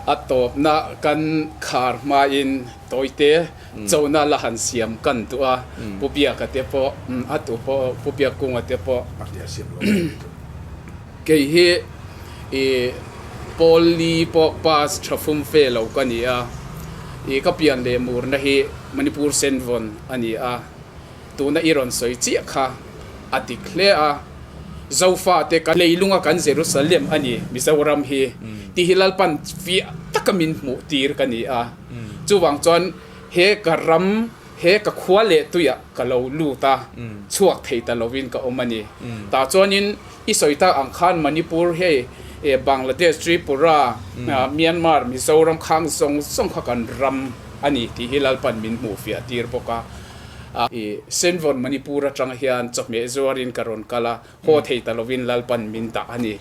A tawpna kan khar hmain tawite chona la han siam kan duh a, Pu Biaka te pawh a tu pawh Pu Biakkunga te pawh kei hi i pawl li pawh pass tha fum fe lo ka ni a, i ka pian leh murna hi Manipur Senvawn a ni a. Tuna i rawn sawi chiah kha a dik hle a, Zofate kan leilunga kan Jerusalem a ni Mizoram hi tih hi Lalpan fiah taka min hmuh tir ka ni a. Chuvang chuan he ka ram, he ka khua leh tuiah ka lo lut a, chhuak thei ta lovin ka awm a ni. Tah chuanin i sawi tak ang khan Manipur hei Bangladesh, Tripura, Myanmar, Mizoram khang zawng zawng kha kan ram a ni tih hi Lalpan min hmuh fiah tir bawk a. I Senvawn Manipur atang hian chawhmeh zuarin ka rawn kal a, haw thei ta lovin Lalpan min dah a ni.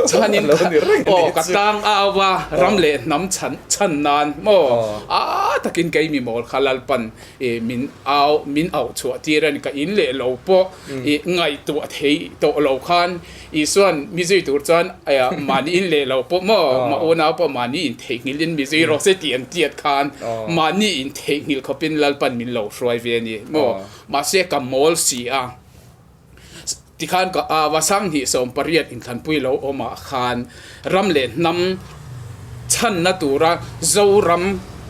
Chuanin aw ka tang au a, ram leh hnam chhan chhan nan maw a takin kei mi mawl kha Lalpan i min au min auh chhuah tir a ni. Ka in leh lo pawh i ngaihtuah thei tawh lo khan Isuan mi zui tur chuan mahni in leh lo pawh maw, ma unau pawh mahni in theihnghilh in mi zui rawh se tih an tiat khan mahni in theihnghilh khawpin Lalpan min lo hruai ve a ni maw. Mahse ka mawl si a, tikhan ka au a, 2018 inthlanpui lo awmah khan ram leh hnam chhanna tura Zoram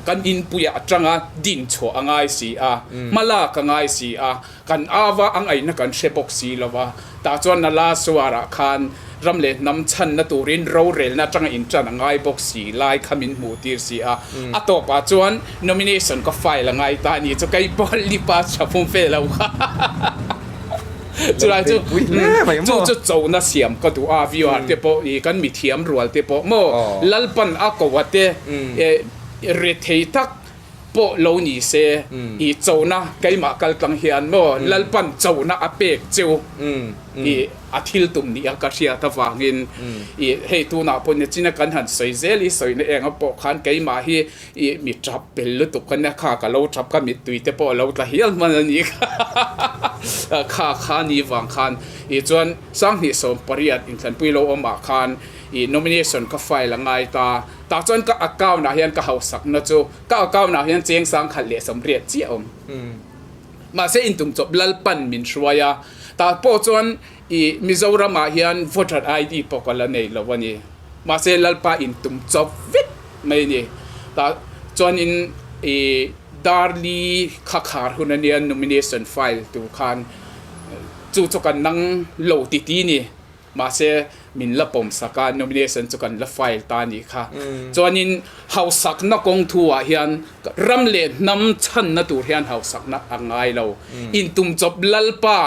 kan inpuiah atanga din chhuah a ngai si a, hmalak a ngai si a. Kan ava a ngaihna kan hre bawk si lo va, tah chuan Nala Suarah khan ram leh hnam chhanna turin rorelna atanga intan a ngai bawk si lai kha min hmuh tir si a. A tawpah chuan nomination ka file a ngai ta a ni chu kei pawh lipa tha fum fe lo kha chulai chu chu chu chona siam ka duh a viewer te pawh i kan mithiam rual te pawh maw Lalpan a ko a te rethei tak pawh lo ni se, i chona keimah kal tlang hian maw Lalpan chona a pek cheu i a thil tum ni a ka hriat avangin i hei tunah pawh nichin a kan han sawi zel i sawina enga pawh khan keimah hi i mi tap pel lutuk ka nia kha ka lo tap ka mittui te pawh a lo tla hial hman a ni kha kha kha ni vang khan i chuan 2018 inthlanpui lo awmah khan i nomination ka file a ngai ta. Tah chuan ka account ah hian ka hausakna chu ka account ah hian cheng 1080 chiah a awm. Mahse intum chawp Lalpan min hruai a, tah pawh chuan i Mizoram ah hian voter ID pawh ka la nei lo a ni. Mahse Lalpa intum chawp vek mai a ni. Tah chuan in i Darli kha khar hun a nia nomination file tur khan chu chu kan nang lo ti ti ni. Mahse, min la pawm sak a, nomination chu kan la file ta a nih kha. Chuanin hausakna kawng thu-ah hian ram leh hnam chhanna tur hian hausakna a ngai lo. Intum chawp Lalpa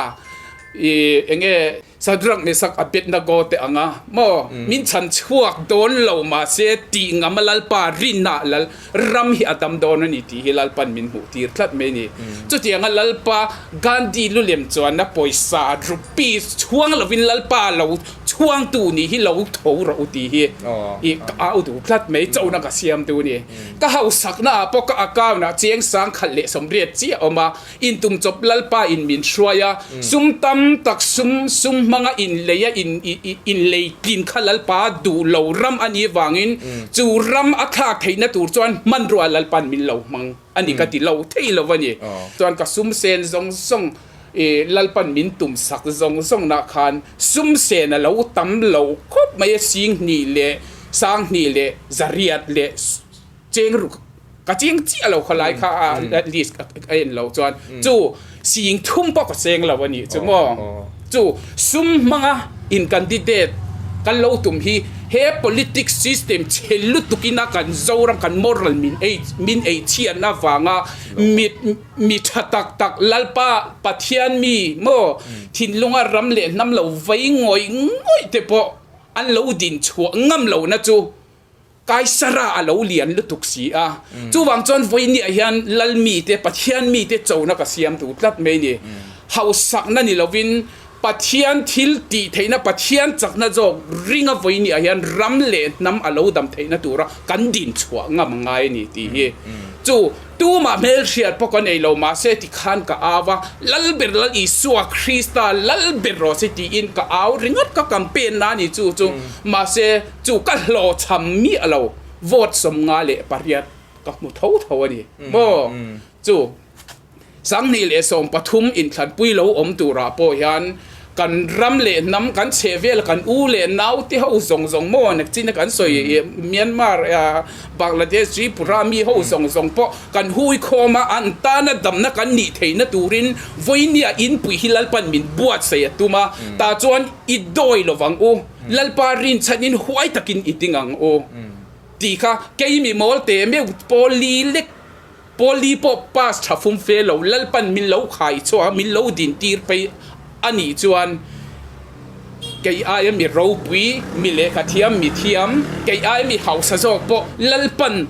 i eng nge Sadrak Mesak Abednego te anga maw min chhan chhuak dawn lo mahse tih ngam a Lalpa rinna lal ram hi a dam dawn a ni tih hi Lalpan min hmuh tir tlat mai a ni. Chutianga Lalpa Gandhi lulem chuanna pawisa rupees chhuang lovin Lalpa lo chhuangtu nih hi lo tho rawh u tih hi i ka au duh tlat mai chona ka siam tu a ni. Ka hausakna ah pawh ka account ah cheng 1080 chiah a awm a, intum chawp Lalpa in min hruai a, sum tam tak sum sum hmanga inlei a in inlei tlin kha Lalpa duh lo ram a nih vangin chu ram a thlak theihna tur chuan hmanrua Lalpa'n min lo hmang a ni ka ti lo thei lo a ni. Chuan ka sum sen zawng zawng i Lalpa'n min tum sak zawng zawng nah khan sum sen a lo tam lo khawp mai a, 2000 leh 2008 leh cheng ruk ka cheng chiah lo kha lai kha a list a en lo chuan chu 3000 pawh ka cheng lo a nih chu maw chu sum hmanga in candidate kan lo tum hi he politics system chhe lutuk ina kan Zoram kan moral min ei min ei chhiatna vanga mi mi tha tak tak Lalpa Pathian mi maw thinlunga ram leh hnam lo vei ngawih ngawih te pawh an lo din chhuah ngam lohna chu Kaisara a lo lian lutuk si a, chuvang chuan vawinia hian Lal mite, Pathian mite chona ka siam duh tlat mai ni. Hausakna ni lovin Pathian thil tih theihna, Pathian chakna zawk ringa vawinia hian ram leh hnam a lo dam theihna tura kan din chhuah ngam a ngai a ni tih hi chu tumah hmelhriat pawh ka nei lo mahse tikhan ka au a, Lalber Lal Isua Krista Lalber rawh se tiin ka au ringawt ka campaign na a ni chu chu mahse Chu ka hlawhchham miah lo. vote 58 ka hmu tho tho a ni maw? Chu 2013 inthlanpui lo awm turah pawh hian kan ram leh hnam kan chhehvel kan u leh nau te ho zawng zawng maw nakchina kan sawi Myanmar Bangladesh Tripura mi ho zawng zawng pawh kan hui khawm a an tana damna kan nih theihna turin vawinia inpui hi Lalpan min buatsaih a tum a tah chuan i dawi lovang u Lalpa rinchhanin huai takin i ding ang u tih kha keimi mawl teh meuh pawl li lek Paul li pawh pass tha fum fe lo, Lalpan min lo khai chhuah a, min lo din tir phei a nih chuan kei aia mi ropui, mi lehkha thiam, mi thiam, kei aia mi hausa zawk pawh Lalpan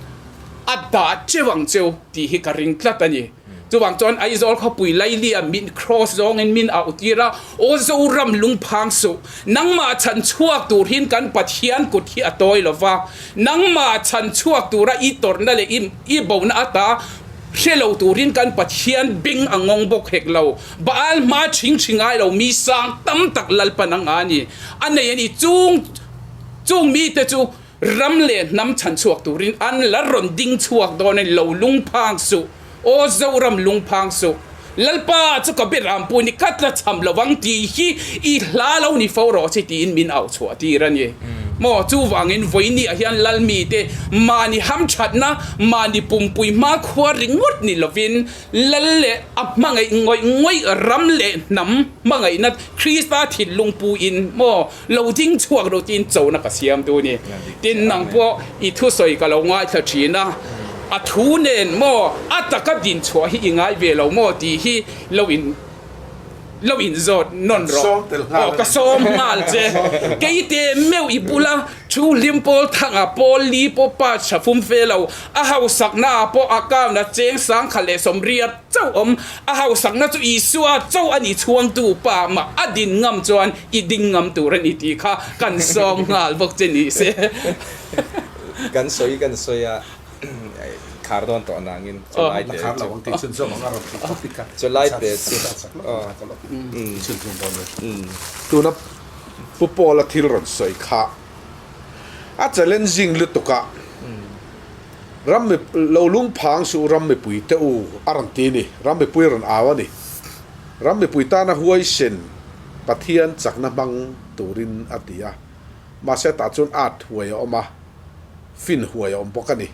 a dah cheu ang cheu tih hi ka ring tlat a ni. Chuvang chuan Aizawl khawpui Lailia min cross zawngin min auh tir a, Aw Zoram lungphang suh, nangmah chhan chhuak tur hin kan Pathian kut hi a tawi lo va, Nangmah chhan chhuak tura i tawrhna leh i bona ata hre lo turin kan Pathian beng a ngawng bawk hek lo. Baal hma thing thing ngai lo mi sang tam tak Lalpan a nga a ni. A nei a ni. Chung chung mite chu ram leh hnam chhan chhuak turin an la rawn ding chhuak dawn a ni. Lo lungphang suh. Aw Zoram lungphang suh. Lalpa chu ka beram pui ni ka tla cham lo ang tih hi i hla lo ni fo rawh che tiin min auh chhuah tir a ni. Maw chuvangin vawiini ah hian Lalmite mahni hamthatna, mahni pumpui hmakhua ringawt ni lovin Lal leh a hmangaih ngawih ngawih ram leh hnam hmangaihna Krista thinlung puin maw lo ding chhuak lo tiin chona ka siam tu ni. Tin nang pawh i thusawi ka lo ngaithla thin a, a thu nen maw a taka din chhuah hi i ngai ve lo maw tih hi lo in lo in zawt nawn rawh. Aw ka sawm nghal che. Kei te meuh i bula thu hlim pawl thanga pawl li pawh pa tha fum fe lo, a hausakna ah pawh a kauna cheng 1030 chauh awm, a hausakna chu Isua chauh a ni chhuangtu pa mah a din ngam chuan i ding ngam tur a ni tih kha kan sawm nghal bawk che ni se. Kan sawi kan sawi a khar dawn tawh nangin chulai te chu chulai te chu Tuna Pu Paula thil rawn sawi kha a challenging lutuk a, ram mi lo lungphang suh ram mipui te u a rawn ti a ni, ram mipui a rawn au a ni. Ram mipui tana huaisen Pathian chakna hmang turin a ti a, mahse tah chuan at huai a awm a, fin huai a awm bawk a ni.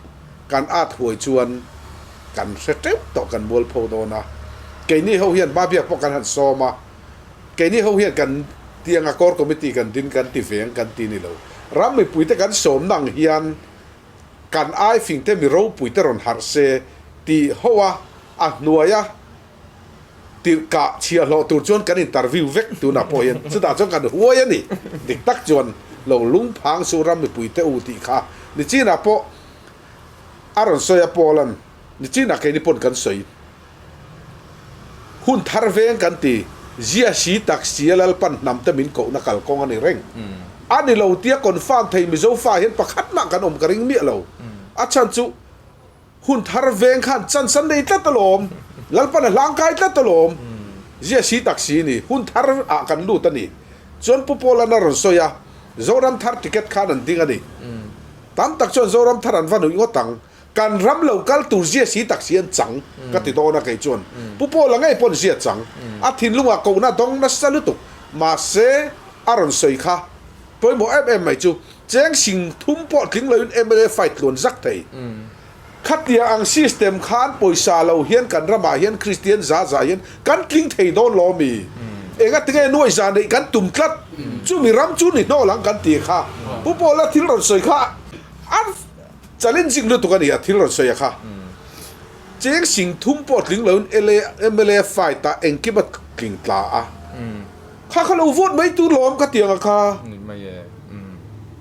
Kan at huai chuan kan hre teuh tawh kan mualpho dawn a, keini ho hian hmabiak pawh kan han sawm a, keini ho hian kan tianga core committee kan din kan ti veng kan ti ni lo. Ram mipuite kan sawmna ang hian kan aifingte mi ropuite rawn harh se tih ho a, a hnuaia Tirhkah chhiahhlawh tur chuan kan interview vek tunah pawh hian chutah chuan kan huai a ni. Dik tak chuan lo lungphang suh ram mipui te u tih kha nichinah pawh a rawn sawi a Paul-a'n nichinah keini pawn kan sawi. Hun thar veng kan ti, zia si tak si a Lalpan hnam te min kohna kalkawng a ni reng. A ni lo tia confirm thei Mizo fa hian pakhat mah kan awm ka ring miah lo. A chhan chu Hun thar veng khan chance an nei tlat alawm, Lalpan a hlangkai tlat alawm. Zia si tak si ni, hun thar ah kan lut a ni. Chuan Pu Paul-an a rawn sawi a, Zoram thar ticket khan an ding a ni. Tam tak chuan Zoram thar an va nuih ngawt ang, kan ram lo kal tur zia si tak si an chang ka ti dawn a kei chuan. Pu Paul-a ngei pawn zia chang, a thinlungah kohna dawng nasa lutuk. Mahse, a rawn sawi kha pawimawh em em mai chu, Cheng sing thum pawh tling loin mla fight tluan zak thei. Khatia ang system khan pawisa lo hian kan ramah hian Kristian za za hian kan tling thei dawn lo ami? Enga tinge nuai za neih kan tum tlat? Chumi ram chu ni hnawl ang kan ti kha. Pu Paula thil rawn sawi kha a challenging lutuk a ni a thil rawn sawi a kha. Cheng sing thum pawh tling loin mla fight ah engkim a tling tla a. Kha kha lo vote mai tur lawm ka tiang a kha.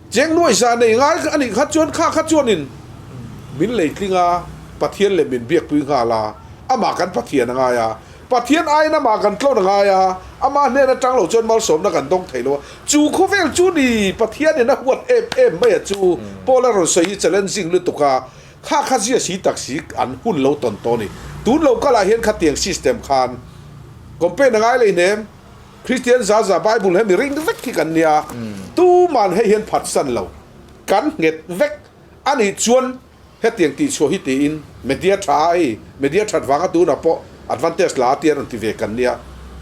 Cheng nuai za nei ngai a nih kha chuan kha kha chuanin min lei tling a, Pathian leh min biakpui nghal a, amah kan Pathian a ngai a, Pathian aiin amah kan tlawn a ngai a, amah hnen atang lo chuan malsawmna kan dawng thei lo a, chu khawvel chu ni Pathianin a huat em em mai a chu Paul a rawn sawi hi challenging lutuk a, kha kha zia si tak si an hun lo tawn tawh a ni. Tun lo kalah hian khatiang system khan campaign a ngai leh hnem. Kristian za za Bible he mi ring vek hi kan nia, tuman hei hian phatsan lo, kan nghet vek. A nih chuan hetiang tih chhuah hi tiin media tha a hei media that vanga tunah pawh advantage la a tia rawn ti ve kan nia.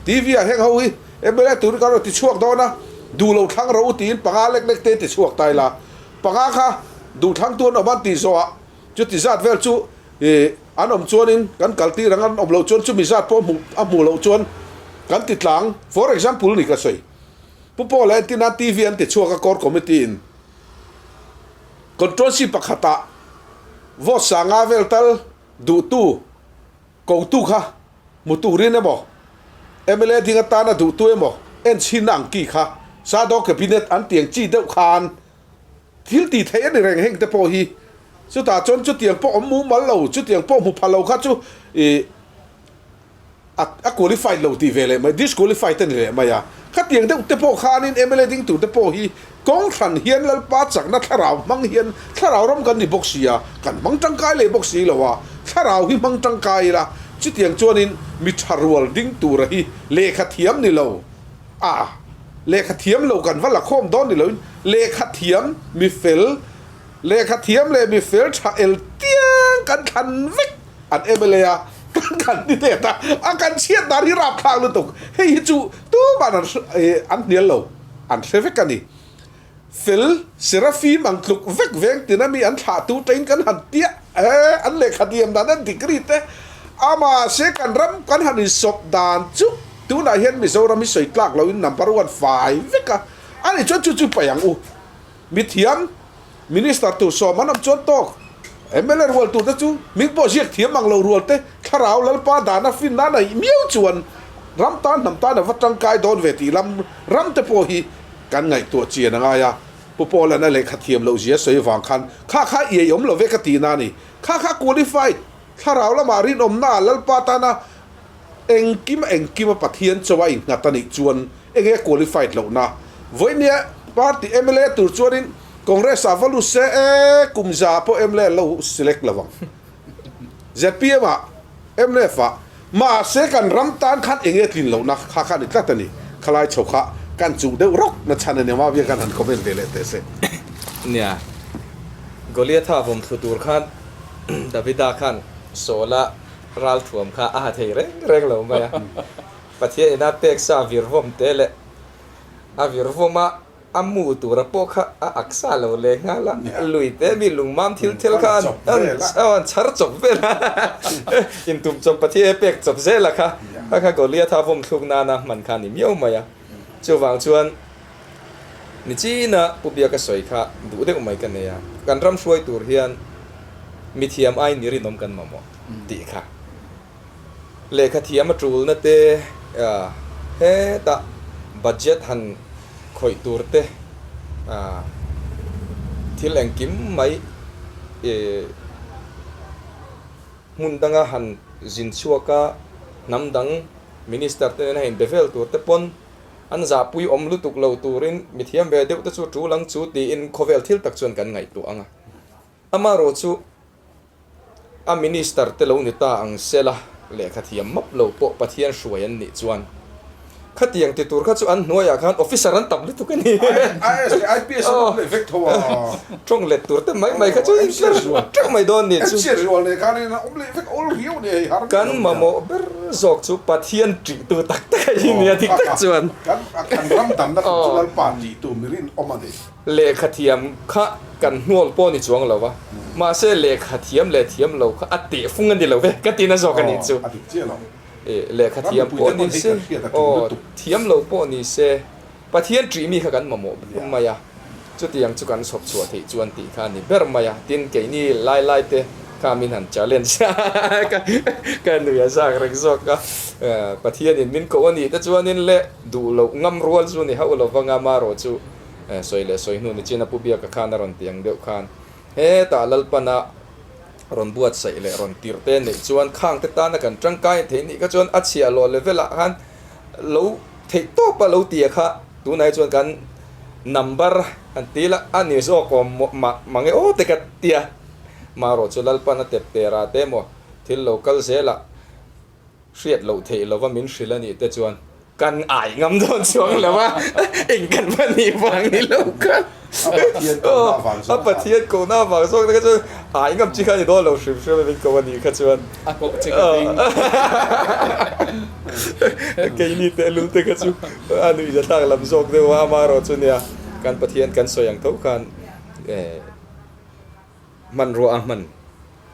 TV ah heng ho hi mla tur hi kan rawn ti chhuak dawn a, duh lo thlang ro u tiin panga lek lek te ti chhuak ta ila. Panga kha duh thlang tu an awm an tih zawhah chuti zat vel chu ih an awm chuanin kan kal tir ang an awm loh chuan chumi zat pawh hmuh a hmuh loh chuan kan ti tlang. For example ni ka sawi. Pu Paula entir nan TV an ti chhuak a core committee in constituency pakhatah vote sanga vel tal duhtu kotu kha hmu turin emaw mla ding atana duhtu emaw en chhinna ang ki kha shadow cabinet an tiang chi deuh khan thil tih theih a ni reng heng te pawh hi chutah chuan chutiang pawh awm mumal lo chutiang pawh hmu pha lo kha chu ih a qualified lo tih ve leh mai, disqualified a ni leh mai a. Khatiang deuh te pawh khanin mla ding tur te pawh hi kawng hran hian Lalpa chakna thlarau hmang hian thlarau ram kan ni bawk si a, kan hmang tangkai leh bawk si lo a, thlarau hi hmang tangkai ila chutiang chuanin mi tha rual ding tura hi lehkha thiam ni lo a, lehkha thiam lo kan va la khawm dawn ni loin lehkha thiam mi fel, lehkha thiam leh mi fel tha el tiang kan thlan vek. An mla a kan candidate a, a kan chhiat dan hi rapthlak lutuk. Hei hi chu tuman an an hnial lo, an hre vek a ni. Fel Seraphim ang tluk vek veng tina mi an thlah tu tain kan han tiah e, an lehkha diam dan an degree te amahse kan ram kan han insawp dan chu tunah hian Mizoram hi sawi tlak loin number one fai vek a, ani chuan chu chu paih ang u. Mithiam Minister tur sawm an awm chuan tawk mla rual tur te chu hming pawh ziak thiam ang lo rual te thlarau Lalpa dana finna a neih miau chuan ram tan hnam tan a va tangkai dawn ve tih lam ram te pawh hi kan ngaihtuah chian a ngai a. Pu Paul-a'n a lehkha thiam loh zia sawi avang khan kha kha iai awm lo ve ka tihna a ni. Kha kha qualified thlarau lamah rinawmna ah Lalpa tana Engkim engkima Pathian chaw a innghat a nih chuan enge qualified lohna? Vawinia party mla tur chuanin Congress ah va lut se e kum za pawh mla an lo select lo ang. Zpm ah mnf ah mahse kan ram tan khan enge tlin lohna kha kha a ni tlat a ni. Khalai chho kha kan chuh deuh rawk na chhan a ni a, mavia khan han comment ve leh teh se. Nia, Goliatha vawm thlu tur khan Davida khan Saula Ralthuam kha a ha thei reng reng lo mai a, Pathian ina pek sa virvawm te leh a virvawma a mu tura pawh kha a ak sa lo leh nghal a, lui te mi lungmam thil thil kha an chhar chawp vel a, intum chawp Pathian pek chawp zel a kha, kha kha Goliatha vawm thluk nana hman kha a ni miau mai a, chuvang chuan Nichina Pu Biaka sawi kha duh deuh mai ka nei a, kan ram hruai tur hian mithiam aiin mi rinawm kan mamawh tih kha. Lehkha thiam a tulna te, hetah budget han khawih tur te, thil engkim mai hmun danga han zin chhuak a, hnam dang minister te nena inbe vel tur te pawn An zahpui awm lutuk lo turin mithiam ve deuh te chu tul ang chu tiin khawvel thil tak chuan kan ngaihtuah ang a. Amaherawh chu a minister te lo ni ta ang sela lehkha thiam map lo pawh Pathian hruai an nih chuan khatiang ti tur kha chu an hnuaiah khan officer an tam lutuk a ni. IAS leh IPS an awm leh vek tho a. Tawng let tur te mai mai kha chu teuh mai dawn ni chu. MCS rual leh khan in a awm leh vek awl riau ni hei har Kan mamawh ber zawk chu Pathian ṭih tu tak tak a hi nia dik tak chuan. Kan kan ram damna tur chu Lalpa ṭih tu mi rinawm a ni. Lehkha thiam kha kan hnual pawh ni chuang lo a, mahse lehkha thiam leh thiam lo kha a tehfung a ni lo ve ka tina zawk a nih chu. A dik chiah lo. Lehkha thiam pawh ni se, aw thiam lo pawh ni se. Pathian ṭih mi kha kan mamawh ber mai a, chutiang chu kan chhawp chhuah theih chuan tih kha a ni ber mai a, tin keini lai lai te kha min han challenge a, ka nui a zak reng zawk a, Pathianin min koh a nih te chuanin le duh loh ngam rual chu ni hauh lo vang a, marawh chu sawi leh sawi hnu ni chin a Pu Biaka khan a rawn ti ang deuh khan hetah Lalpana rawn buatsaih leh rawn tirh te neih chuan khang te tana kan tangkai theih nih kha chuan a chhiahhlawh level ah khan lo theih tawp a lo ti a kha tunah hi chuan kan number han ti la a ni zawk awm mah mange aw te ka tia marawh chu Lalpan a tep ter a te maw thil lo kal zel a hriat loh theih lova min hrilh a nih te chuan kan ai ngam dawn chuang lo a eng kan va nih vang ni lo kha. A Pathian kohna avang zawk A Pathian kohna avang zawk te kha chuan ai ngam chi kha a ni dawn lo hrim hrim a min ko a nih kha chuan. A koh che ka ring. Keini tehlul te kha chu a nuihza thlak lam zawk deuh a, amaherawh chu nia kan Pathian kan sawi ang tho khan eh hmanrua a hman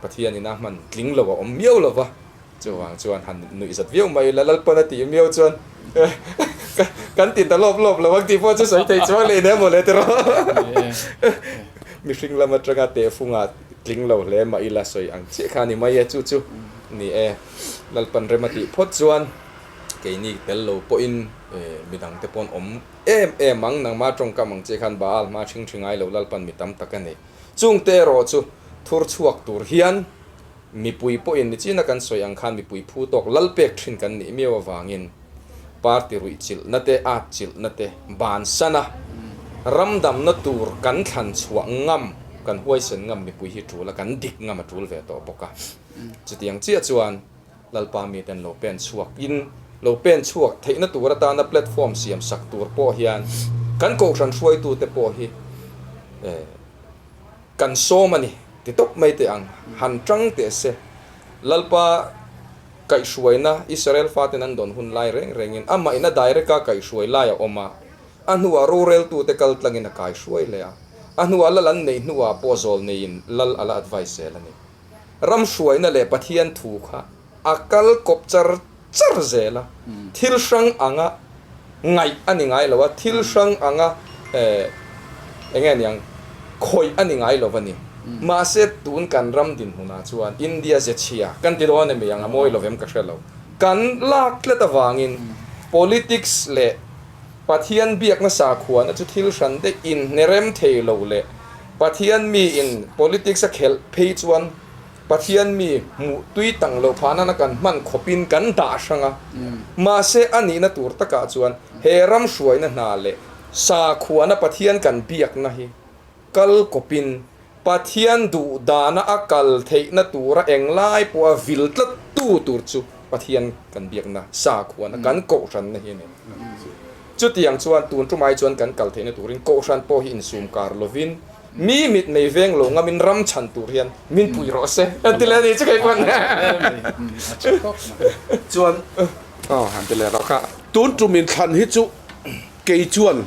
Pathian in a hman tling lo a awm miau lo va, chuvang chuan han nuihzat viau mai ila Lalpan a tih miau chuan kan ti ta lawp lawp lo ang tih pawh chu sawi thei chuang leh nen mawle tiraw. Mihring lam atanga tehfungah tling lo hle mah ila sawi ang chiah kha a ni mai e, chu chu ni e. Lalpan rem a tih phawt chuan keini tel lo pawhin midang te paw'n awm em em ang, nangmah tawngkam ang chiah khan Baal hma thing thi ngai lo Lalpan mi tam tak a nei. Chungte erawh chu thur chhuak tur hian mipui pawhin nichina kan sawi ang khan mipui phu tawk lal pek thin kan nih miau avangin party ruih chilhna te, at chilhna te bansan a, ram damna tur kan thlan chhuah ngam, kan huaisen ngam mipui hi tul a, kan dik ngam a tul ve tawh bawk a. Chutiang chiah chuan Lalpa miten lo pen chhuak in lo pen chhuak theihna tur atana platform siam sak tur pawh hian kan kohhran hruaitute pawh hi kan sawm a ni ti tawp mai teh ang. Han tang teh se. Lalpa kaihhruaina Israel faten an dawn hun lai reng rengin amah in a direct a kaihhruai lai a awm a, a hnuah roreltute kal tlangin a kaihruai leh a, a hnuah lal an neih hnuah pawh zawl neiin lal a la advice zel a ni. Ram hruaina leh Pathian thu kha a kal kawp char char zel a, thil hrang anga ngaih a ni ngai lo a, thil hrang anga eng nge niang khawih a ni ngai lo a ni. Mahse tun kan ram dinhmunah chuan India ze chhia kan ti dawn emi ang a mawi lovem ka hre lo. Kan lak tlat avangin politics leh Pathian biakna sakhuana chu thil hran daih inhnerem thei lo leh Pathian mi in politics a khelh phei chuan Pathian mi hmuh tui tang loh phah nana kan hman khawp in kan dah hrang a. Mahse a nihna tur takah chuan he ram hruaina hna leh sakhuana Pathian kan biakna hi kal kawp in Pathian duh dana a kal theihna tura englai pawha vil tlat tu tur chu Pathian kan biakna sakhuana kan kohhranna hi a ni. Chutiang chuan tun tumai chuan kan kal theihna turin Kohhran pawh hi insum kar lovin mi mit mei veng lo ngamin ram chhan tur hian min pui rawh se a ti leh a ni chu kei pawn. Chuan aw han ti leh rawh kha. Tun tum inthlan hi chu kei chuan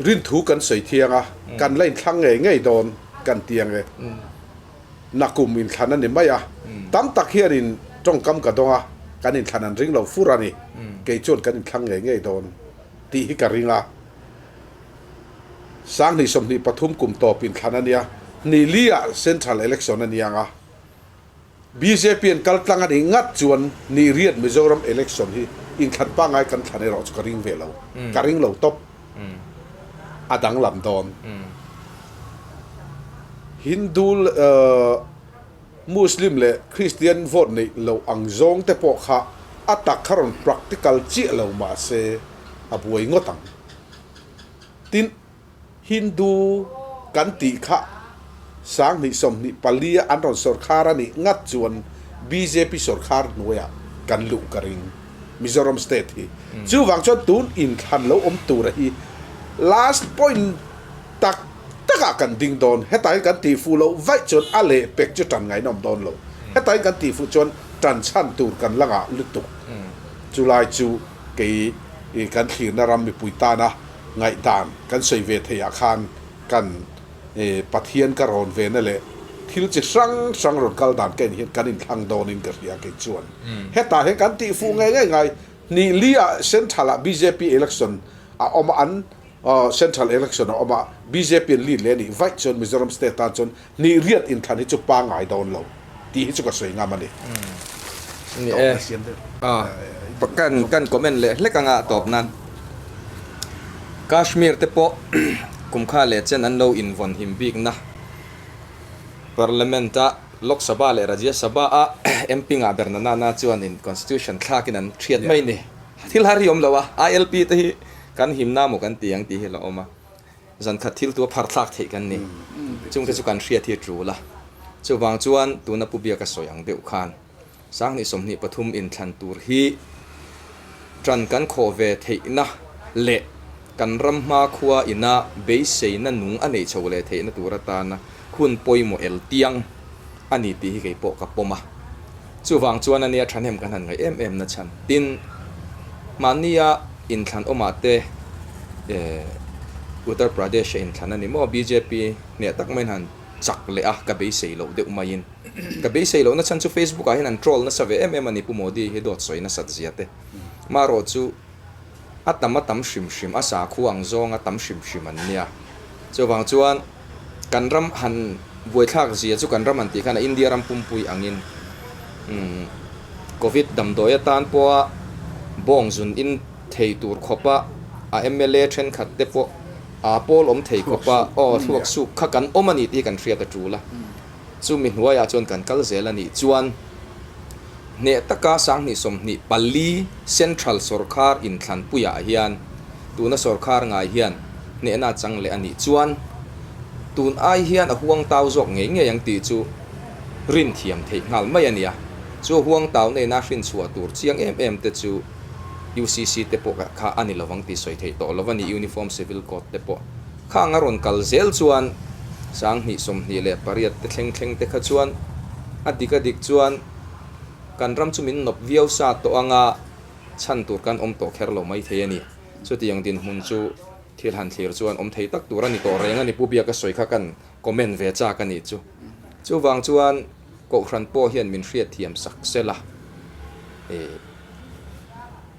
rinthu kan sawi thiang a, kan la inthlang ngei ngei dawn kan ti ang e. Nakum inthlan a ni mai a, tam tak hianin tawngkam ka dawng a, kan inthlan an ring lo fur a ni, kei chuan kan inthlang ngei ngei dawn tih hi ka ring a. Sanghnih 23 kum tawp inthlan a nia, hnih li ah Central Election a ni ang a, bjp an kal tlang a nih ngat chuan nih riat Mizoram Election hi inthlan pangngai kan thlan erawh chu ka ring ve lo, ka ring lo tawp. A danglam dawn. Hindu, Muslim leh Christian vote neih loh ang zawng te pawh kha a tak kha rawn practical chiah lo mah se a buai ngawt ang. Tin, Hindu kan tih kha 2024 a an rawn sawrkhar a nih ngat chuan bjp sawrkhar hnuaiah kan luh ka ring Mizoram state hi. Chuvang chuan tun inthlan lo awm tura hi last point tak takah kan ding dawn. Hetah hian kan tihfuh loh vaih chuan a lehpek chu tan ngaina awm dawn lo. Hetah hian kan tihfuh chuan tan chhan tur kan la ngah lutuk. Chulai chu kei kan thlirna ram mipui tana ngaihdan kan sawi ve theih ah khan kan Pathian ka rawn ve na leh thil chi hrang hrang rawn kal dan ka en hian kan inthlang dawn in ka hria kei chuan hetah hian kan tih fuh ngei ngei ngai hnih li ah central ah bjp election a awm a an central election a awm a bjp an lead leh a nih vaih chuan Mizoram state tan chuan hnih riat inthlan hi chu pangai dawn lo tih hi chu ka sawi ngam a ni. Ni e. Kan kan comment leh hlek anga tawp nan Kashmir te pawh kum kha leh chen an lo invawn him bik na Parliament a Lok Sabha leh Rajya Sabha a MP ngah ber na nana chuan in Constitution thlak in an thiat mai ni. Thil har hi awm lo a ILP te hi kan himna maw kan ti ang tih hi a la awm a. Zan khat thil tu a phar thlak theih kan ni. Chungte chu kan hriat hi a tul a. Chuvang chuan tuna Pu Biaka sawi ang deuh khan 2023 inthlan tur hi tan kan khawh ve theihna leh. Kan ram hmakhua ina beiseina nung a neih chho leh theihna tur atana hun pawimawh el tiang a ni tih hi kei pawh ka pawm a. Chuvang chuan a nia thahnem kan han ngaih em em na chhan. Tin, mahnia inthlan awmah te Uttar Pradesh a inthlan a ni maw? Bjp hneh tak maiin han chak leh a, ka beisei loh deuh maiin. Ka beisei lohna chhan chu Facebook ah hian an troll nasa ve em em a ni Pu Modi hi dawt sawi nasat zia te. Marawh chu a tam a tam hrim hrim, a sakhua ang zawng a tam hrim hrim an nia. Chuvang chuan kan ram han buaithlak zia chu kan ram han tih khan a India ram pumpui angin umm Covid damdawi atan pawha bawng zun in thei tur khawpa a mla thenkhat te pawh aa pawl awm thei khawpa aw thluak suk kha kan awm a ni tih hi kan hriat a tul a. Chumi hnuaiah chuan kan kal zel a nih chuan hneh taka 2024 Central sawrkhar inthlanpuiah hian tuna sawrkhar ngai hian hnehna a chang leh a nih chuan tun ai hian a huang tau zawk ngei ngei ang tih chu rin thiam theih nghal mai a nia. Chu a huang tau nena hrin chhuah tur chiang em em te chu UCC te pawh kha a ni lovang tih sawi theih tawh lo a ni, Uniform Civil Code te pawh. Khang a rawn kal zel chuan 2028 te thleng thleng te kha chuan a dik a dik chuan kan ram chu min nawp viau sa tawh anga chhan tur kan awm tawh kher lo mai thei a ni. Chutiang dinhmun chu thil han thlir chuan awm thei tak tur a ni tawh reng a ni. Pu Biaka sawi kha kan comment ve chak a nih chu. Chuvang chuan Kohhran pawh hian min hriatthiam sak sel a, eh.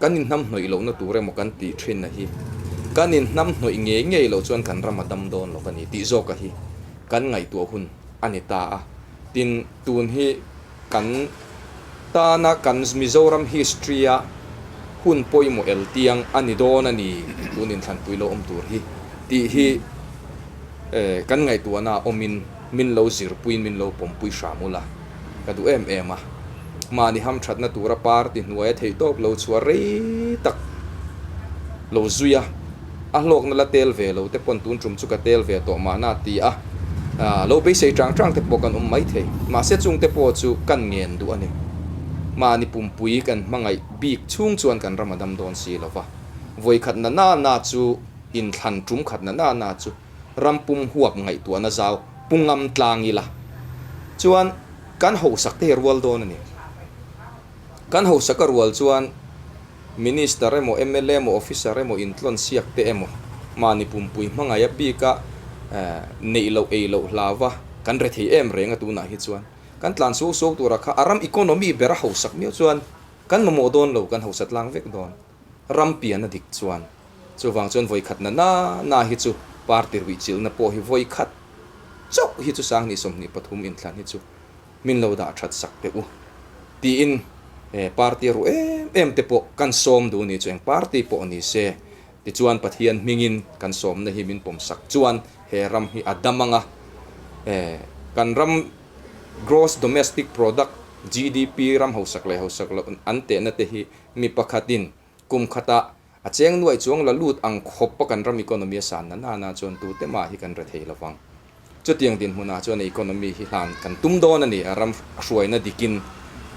Kan inhnamhnawih lohna tur emaw kan tih thin a hi, kan inhnamhnawih ngei ngei loh chuan kan ram a dam dawn lo a ni tih zawka hi kan ngaihtuah hun a ni ta a. Tin, tun hi kan tana kan Mizoram history-a hun pawimawh el tiang a ni dawn a ni tun inthlanpui lo awm tur hi tih hi kan ngaihtuahna awmin min lo zirpuiin min lo pawmpui hram ula ka duh em em a. Mahni hamthatna tura party hnuaia theihtawp lo chhuah rei tak lo zui a, a hlawkna la tel ve lo te pawn tun tum chu ka tel ve tawh mahna ti a, lo beisei chang chang te pawh kan awm maithei. Mahse chung te pawh chu kan ngen duh a ni. Mahni pumpui kan hmangaih bik chhung chuan kan ram a dam dawn si lo va, vawikhatna na na chu inthlan tum khatna na na chu ram pum huap ngaihtuahna zau pu ngam tlang ila chuan kan hausak te hi rual dawn a ni. Kan hausak a rual chuan Minister emaw, mla emaw, Officer emaw intlawn siak te emaw mahni pumpui hmangaih a bika neih loh ei loh hlauva kan re thei em reng a tunah hi chuan kan tlan suau suau tura kha a ram economy ber a hausak miau chuan kan mamawh dawn lo kan hausa tlang vek dawn ram pian a dik chuan. Chuvang chuan vawi khat na na na hi chu party ruih chilhna pawh hi vawi khat chauh hi chu 2023 inthlan hi chu min lo dah that sak teh u tiin party a ruh em em te pawh kan sawm duh ni chu eng party pawh ni se tichuan Pathian hmingin kan sawmna hi min pawm sak chuan he ram hi a dam anga kan ram Gross Domestic Product, GDP, ram hausak leh hausak loh an tehna te hi mi pakhatin kum khatah A cheng nuaih chuang la lut ang khawp a kan ram economy a san na nana chuan tute mah hi kan re thei lovang. Chutiang dinhmunah chuan economy hi hlan kan tum dawn a ni, a ram hruaina dikin.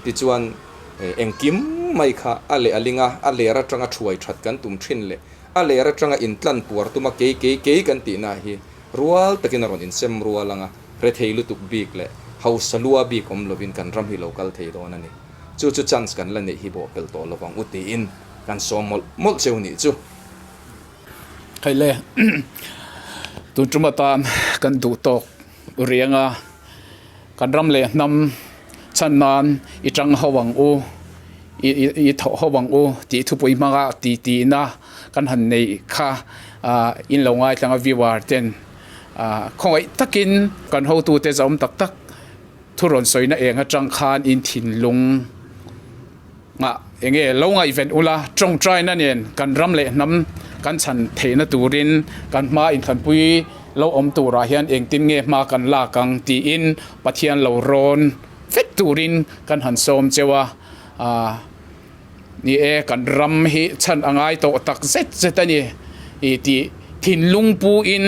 Tichuan engkim mai kha a leh a ling a, a ler atanga thuai that kan tum thin leh a ler atanga intlan puar tuma kei kei kei kan tihna hi rual takin a rawn insem rual anga rethei lutuk bik leh hausa lua bik awm lovin kan ram hi lo kal thei dawn a ni. Chu chu chance kan la neih hi bawhpelh tawh lovang u tiin. Kan sawm mawlh mawlh cheu nih chu. Hei le, tun tum atan kan duh tawk riang a, kan ram leh hnam chhan nan i tang ho ang u, i thawh ho ang u tih thupui hmanga ti tihna kan han neih kha in lo ngaithlang a viewer ten khawngaih takin kan hotute zawm tak tak thu rawn sawina eng atang khan in thinlung Ngah enge lo ngaihven ula, tawngtaina nen kan ram leh hnam kan chhan theihna turin kan hma inthlanpui lo awm turah hian engtin nge hma kan lak ang tiin Pathian lo rawn vek turin kan han sawm cheu a. Ni e, kan ram hi chhan a ngai tawh tak zet zet a ni tih thinlung puin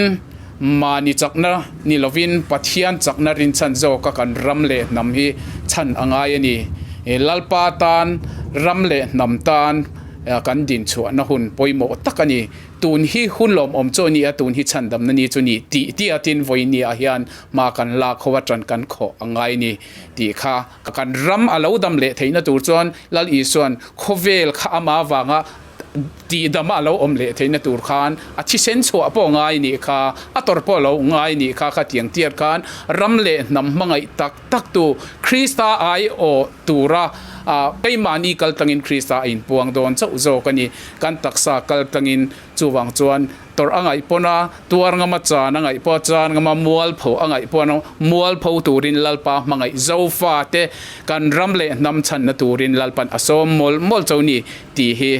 mahni chakna ni lovin Pathian chakna rinchhan zawka kan ram leh hnam hi chhan a ngai a ni. Lalpa tan, ram leh hnam tan Kan din chhuahna hun pawimawh tak a ni. Tun hi hun lawmawm chu a ni a, tun hi chhandamna ni chu ni tih tih a tin vawinia hian hma kan lak ho a tan kan khawh a ngai ni tih kha kan ram a lo dam leh theihna tur chuan Lal Isuan khawvel kha ama vanga tihdama a lo awm leh theihna tur khan a thisen chhuah pawh ngai nih kha, a tawrh pawh lo ngai nih kha khatiang tiat khan ram leh hnam hmangaih tak tak tu Krista aiawh tura keimahni kal tlangin Krista a inpuang dawn chauh zawk a ni. Kan taksa kal tlangin chuvang chuan tawrh a ngaih pawn a, tuar ngama chan a ngaih pawh a chan ngama mualpho a ngaih pawh a mualpho turin Lalpa hmangaih Zofate kan ram leh hnam chhanna turin Lalpan a sawm mawlh mawlh chauh ni tih hi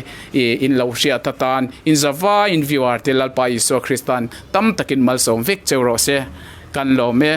in lo hriat atan in zavaiin viewer te Lalpa Isua Kristan tam takin malsawm vek cheu rawh se. Kan lawm e.